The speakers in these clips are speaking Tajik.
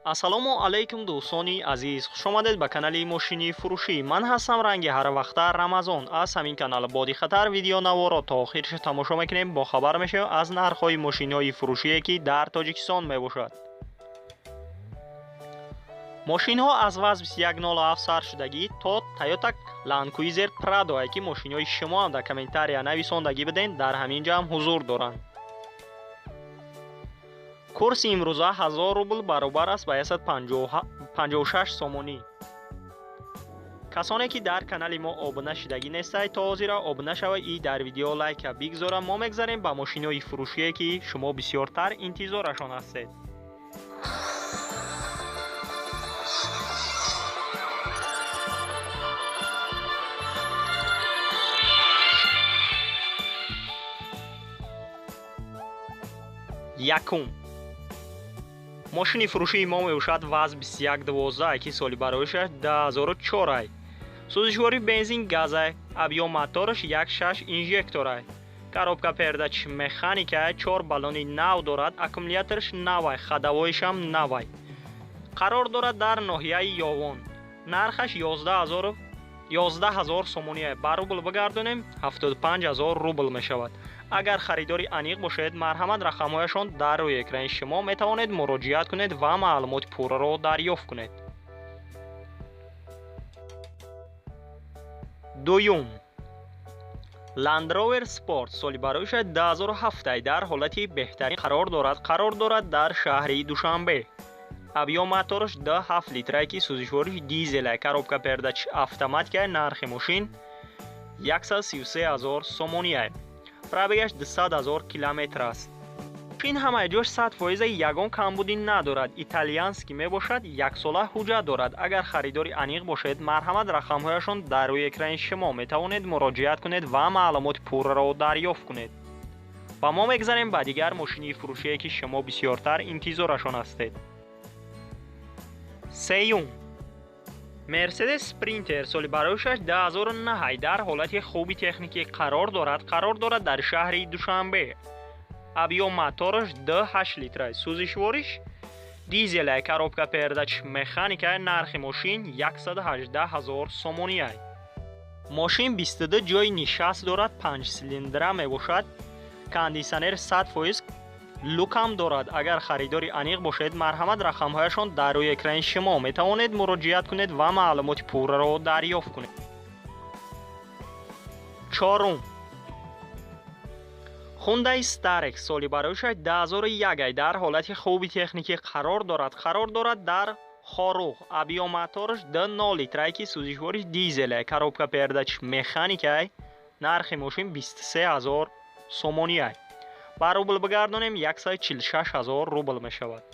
Ассалому алайкум дӯстони азиз, хуш омадед ба канали мошини фурӯшӣ. Ман ҳастам ранги ҳар вақта Рамазон. Аз ҳамин канал бо диққаттар видеонаворо то охираш тамошо мекунем, бохабар мешавем аз нархҳои мошинҳои фурӯшие, ки дар Тоҷикистон мебошад. Мошинҳо аз ВАЗ 2107 сар шудагӣ то Toyota Land Cruiser Prado, ки мошинҳои шумо ҳам дар комментария нависондагӣ биден, дар ҳамин ҷо ҳам ҳузур доранд. Курси имрӯза 1000 рубл баробар аст ба 156 сомонӣ. Касоне ки дар канали мо обуна шудагӣ нестед, то ҳозира обуна шавед и дар видео лайка бигзора. Мо мегзарем ба мошинҳои фурӯшие, ки шумо бисёртар интизорашон ҳастед. Якум. Мошини фурӯшии мо мебошад ВАЗ 2112, ки соли бароишаш 2004. Сӯзишвории бензин газай, объём мотораш 1.6 инжекторай. Коробка передач механика, 4 баллони нав дорад, аккумулятораш навай, ходовоишам навай. Қарор дорад дар ноҳияи Ёвон. Нархаш 11000 сомонӣ. Ба рубл бигардонем 75000 рубл мешавад. Агар харидори аниқ бошед, марҳамат, рақамҳояшон дар рӯи экрани шумо, метавонед муроҷиат кунед ва маълумоти пурраро дарёфт кунед. Дуюм. Land Rover Sport соли бароишаш 2007, дар ҳолати беҳтарин қарор дорад. Қарор дорад дар шаҳри Душанбе. Объём мотораш 2.7 литрае, ки сӯзишвориш дизелае, коробка передач автоматикае, нархи мошин 133 000 сомоние. Пробегаш 200 000 километр аст. Мошин ҳамаи ҷош 100%, ягон камбудӣ надорад. Италиянский мебошад, яксола ҳуҷҷат дорад. Агар харидори аниқ бошед, марҳамат, рақамҳояшон дар рӯи экрани шумо, метавонед муроҷиат кунед ва маълумоти пурраро дарёфт кунед. Ва мо мегзарем ба дигар мошини фурӯшие, ки шумо бисёртар интизорашон ҳастед. Сеюм. Mercedes Sprinter соли бароишаш 2009, дар ҳолати хуби техникӣ қарор дорад. Қарор дорад дар шаҳри Душанбе. Объём мотораш 2.8 литра, сӯзишвориш дизелай, коробка передач механика, нархи мошин 118 000 сомонӣ. Мошин 22 ҷои нишаст дорад, 5 силиндра мебошад, кондитсионер 100%, люкам дорад. Агар харидори аниқ бошед, марҳамат, рақамҳояшон дар рӯи экрани шумо, метавонед муроҷиат кунед ва маълумоти пурраро дарёфт кунед. Чорум. Hyundai Starex соли бароишаш 2001, дар ҳолати хуби техникӣ қарор дорад. Қарор дорад дар Хоруғ. Объём мотораш 2.0 литрае, ки сӯзишвориш дизеле, коробка передач механикай, нархи мошин 23 000 сомонӣ. Ба рубл бигардонем 146 000 рубл мешавад.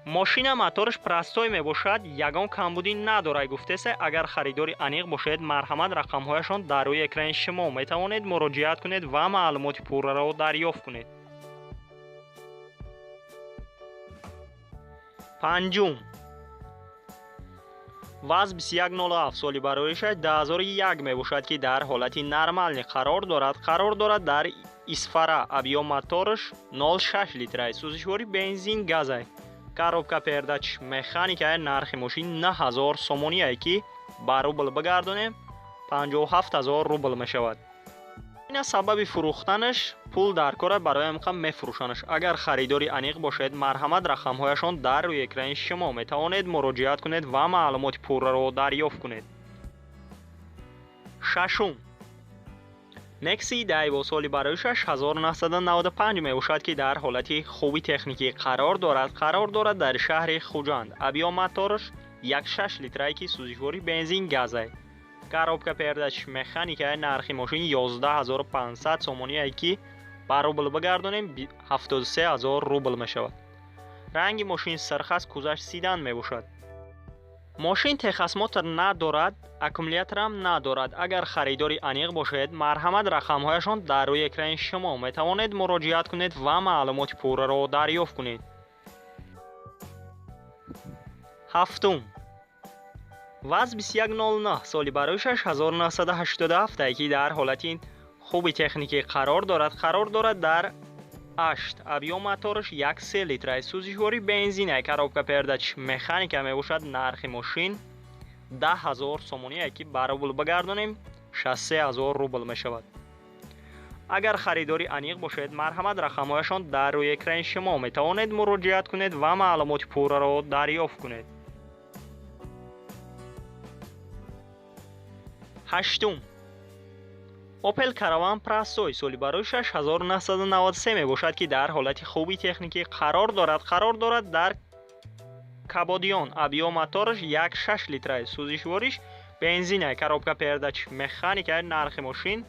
Мошина мотораш простой мебошад, ягон камбудӣ надорад, гуфтесе. Агар харидори аниқ бошед, марҳамат, рақамҳояшон дар рӯи экрани шумо, метавонед муроҷиат кунед ва маълумоти пурраро дарёфт кунед. Панҷум. ВАЗ 2107 соли бароишаш 2001 мебошад, ки дар ҳолати нормалӣ қарор дорад. Қарор дорад дар Исфара. Объём мотораш 0.6 литрай, сӯзишвори бензин газай, коробка передач механика, нархи мошин 9000 сомоние, ки ба рубл бигардонем 57 000 рубл мешавад. Ина сабаби фурӯхтанаш пул дар кора, барои ҳамин мефурӯшанаш. Агар харидори аниқ бошед, марҳамат, рақамҳояшон дар рӯи экрани шумо, метавонед муроҷиат кунед ва маълумоти пурраро дарёфт кунед. Шашум. Nexia Daewoo соли бароишаш 1995 мебошад, ки дар ҳолати хуби техникӣ қарор дорад. Қарор дорад дар шаҳри Хуҷанд. Объём мотораш 1.6 литрае, ки сӯзишвори бензин газай, коробка передач механика, нархи мошин 11500 сомоние, ки ба рубл бигардонем 73 000 рубл мешавад. Ранги мошин сирх аст, кузаш седан мебошад. Мошин техосмотр надорад, аккумуляторам надорад. Агар харидори аниқ бошед, марҳамат, рақамҳояшон дар рӯи экрани шумо, метавонед муроҷиат кунед ва маълумоти пурраро дарёфт кунед. Ҳафтум. ВАЗ 2109 соли бароишаш 1987, ки дар ҳолати хуби техникӣ қарор дорад. Қарор дорад дар 8, объём мотораш 1,3 литра, сӯзишворӣ бензин, коробка передач механика мебошад. Нархи мошин 10 000 сомонӣ, ки ба рубл бигардонем, 63 000 рубл мешавад. Агар харидори аниқ бошед, марҳамат, рақамҳояшон дар рӯи экрани шумо, метавонед муроҷиат кунед ва маълумоти пурраро дарёфт кунед. Ҳаштум, Opel Caravan Простой, соли барои 1993 мебошад, ки дар ҳолати хуби техникӣ қарор дорад. Қарор дорад дар Кабодиён. Объём мотораш 1,6 литра, сӯзишвориш бензин, коробка передач механика. Нархи мошин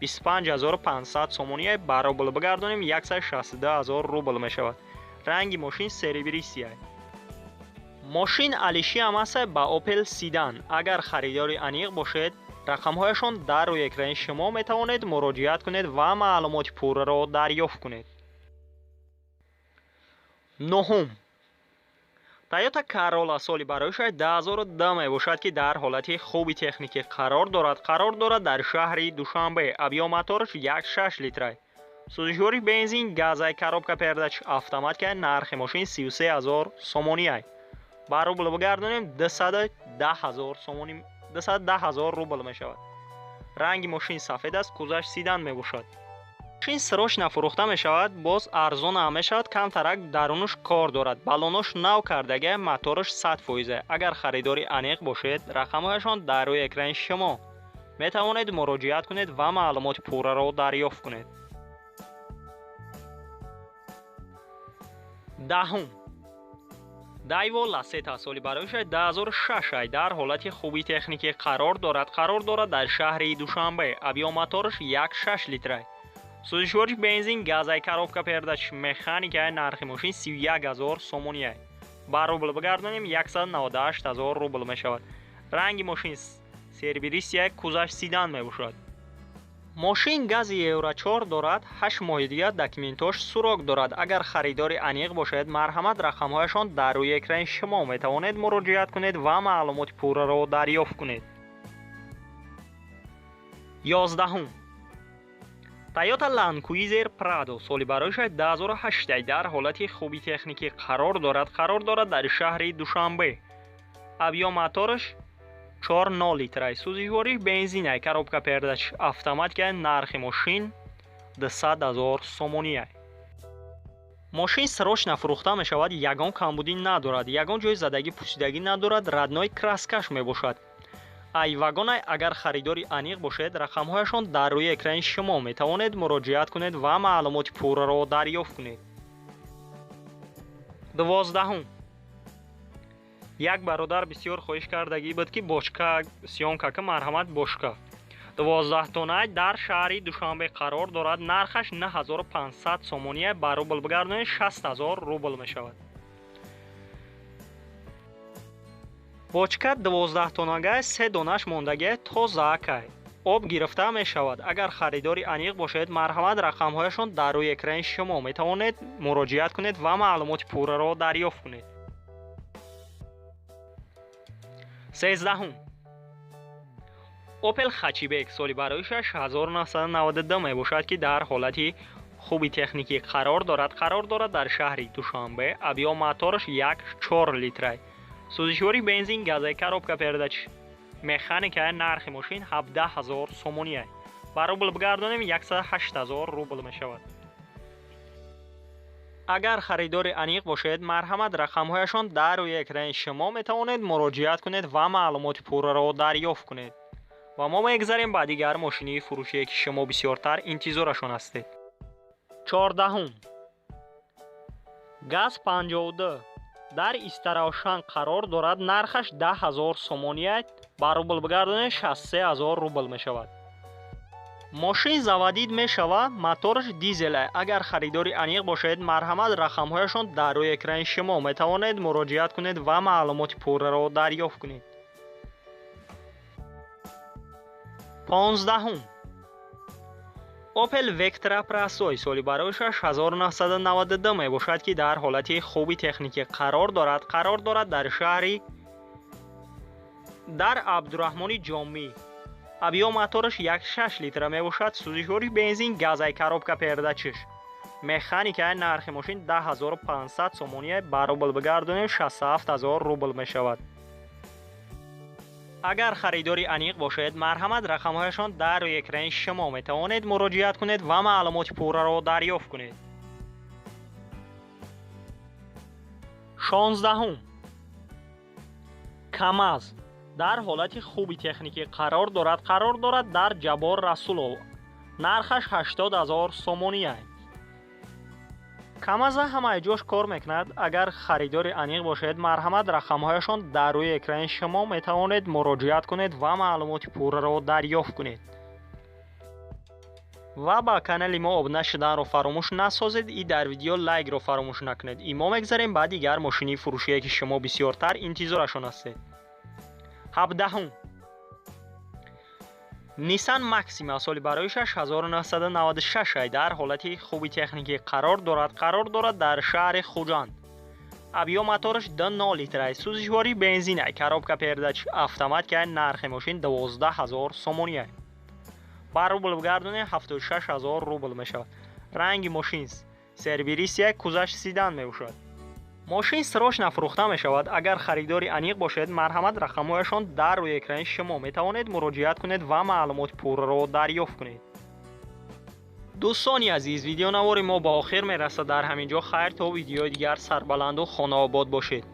25 500 сомонӣ, ба рубл бигардонем, 162 000 рубл мешавад. Ранги мошин серебристый. Мошин алиши ҳам аст ба Opel Седан. Агар харидори аниқ бошед, рақамҳояшон дар рӯи экрани шумо, метавонед муроҷиат кунед ва маълумоти пурраро дарёфт кунед. Нуҳум, Toyota Corolla, соли барои 2010 мебошад, ки дар ҳолати хуби техникӣ қарор дорад. Қарор дорад дар шаҳри Душанбе. Объём мотораш 1,6 литра, сӯзишвори бензин, газай, коробка передач автоматика. Нархи мошин 33 000 сомонӣ, ба рубл бигардонем, 210 000 сомонӣ, 210 000 рубл мешавад. Ранги мошин сафед аст, кузаш седан мебошад. Мошин срочно фурӯхта мешавад, боз арзон ҳам мешавад. Камтарак дарунаш кор дорад, баллонош нав кардага, мотораш 100%. Агар харидори аниқ бошед, рақамҳояшон дар рӯи экрани шумо, метавонед муроҷиат кунед ва маълумоти пурраро дарёфт кунед. Даҳум, Дайво Ласета, соли барои 2006, дар ҳолати хуби техникӣ қарор дорад. Қарор дорад дар шаҳри Душанбе. Объём мотораш 1,6 литра, сӯзишвориш бензин, газай, коробка передач механика. Нархи мошин 31 000 сомонӣ, ба рубл бигардонем, 198 000 рубл мешавад. Ранги мошин серебристый, кузаш седан мебошад. Мошин гази Евро 4 дорад, 8 моҳи дигар документош срок дорад. Агар харидори аниқ бошед, марҳамат, рақамҳояшон дар рӯи экрани шумо, метавонед муроҷиат кунед ва маълумоти пурраро дарёфт кунед. 11-ум, Toyota Land Cruiser Prado, соли барои 2008, дар ҳолати хуби техникӣ қарор дорад. Қарор дорад дар шаҳри Душанбе. Объём мотораш 4,0 литра, сӯзишвориш бензин, коробка передач автоматика. Нархи мошин 200 000 сомонӣ. Мошин срочно фурӯхта мешавад, ягон камбудӣ надорад, ягон ҷои задагӣ, пусидагӣ надорад, родной краскаш мебошад. Ай вагонай. Агар харидори аниқ бошед, рақамҳояшон дар рӯи экрани шумо, метавонед муроҷиат кунед ва маълумоти пурраро дарёфт кунед. 12-ум, як бародар бисёр хоҳиш кардагӣ буд, ки бочка съёмка ка. Марҳамат, бочка 12 тонна дар шаҳри Душанбе қарор дорад. Нархаш 9500 сомонӣ, ба рубл бигардонед, 60 000 рубл мешавад. Бочка 12 тоннага, се донаш мондагия, тозаакай, об гирифта мешавад. Агар харидори аниқ бошед, марҳамат, рақамҳояшон дар рӯи экрани шумо, метавонед муроҷиат кунед ва маълумоти пурраро дарёфт кунед. 13-ум, Opel Hatchback, соли барои 1992 мебошад, ки дар ҳолати хуби техникӣ қарор дорад. Қарор дорад дар шаҳри Душанбе. Объём мотораш 1,4 литра, сӯзишвори бензин, газай, коробка передач механика. Нархи мошин 17 000 сомонӣ, ба рубл бигардонем, 108 000 рубл мешавад. Агар харидори аниқ бошед, марҳамат, рақамҳояшон дар рӯи экрани шумо, метавонед муроҷиат кунед ва маълумоти пурраро дарёфт кунед. Ва мо мегзарем ба дигар мошинии фурӯшие, ки шумо бисёртар интизорашон ҳастед. 14-ум, ГАЗ 52 дар Истаравшан қарор дорад. Нархаш 10 000 сомонӣ, ба рубл бигардонед, 63 000 рубл мешавад. Мошин заводить мешавад, мотораш дизел. Агар харидори аниқ бошед, марҳамат, рақамҳояшон дар рӯи экрани шумо, метавонед муроҷиат кунед ва маълумоти пурраро дарёфт кунед. 15-ум, Opel Vectra Простой, соли барои 1992 мебошад, ки дар ҳолати хуби техникӣ қарор дорад. Қарор дорад дар шаҳри дар Абдураҳмони Ҷомӣ. Объём мотораш 1,6 литра мебошад, сӯзишвори бензин, газай, коробка передачиш Механика. Нархи мошин 10 500 сомонӣ, ба рубл бигардонем, 67 000 рубл мешавад. Агар харидори аниқ бошед, марҳамат, рақамҳояшон дар рӯи экрани шумо, метавонед муроҷиат кунед ва маълумоти пурраро дарёфт кунед. 16-ҳум Камаз дар ҳолати хуби техникӣ қарор дорад дар Ҷаббор Расулов. Нархаш 80 000 сомонӣ. Камаза ҳамаи ҷош кор мекунад. Агар харидори аниқ бошед, марҳамат, рақамҳояшон дар рӯи экрани шумо, метавонед муроҷиат кунед ва маълумоти пурраро дарёфт кунед. Ва ба канали мо обуна шуданро фаромӯш насозед и дар видео лайкро фаромӯш накунед. И мо мегзарем ба дигар мошини фурӯшие, ки шумо бисёртар интизорашон ҳастед. 17-ҳум Nissan Maxima соли барои 1996 дар ҳолати хуби техникӣ қарор дорад дар шаҳри Хуҷанд. Объём мотораш 2,0 литрай, сӯзишворӣ бензинай, коробка передач автоматикай. Нархи мошин 12 000 сомонӣ, ба рубл бигардонем, 76 000 рубл мешавад. Ранги мошин серебристый, кузаш седан мебошад. Мошин срочно фурӯхта мешавад. Агар харидори аниқ бошед, марҳамат, рақамҳояшон дар рӯи экрани шумо, метавонед муроҷиат кунед ва маълумоти пурраро дарёфт кунед. Дӯстони азиз, видеонавори мо ба охир мерасад дар ҳамин ҷо. Хайр, то видеои дигар, сарбаланду хонаобод бошед.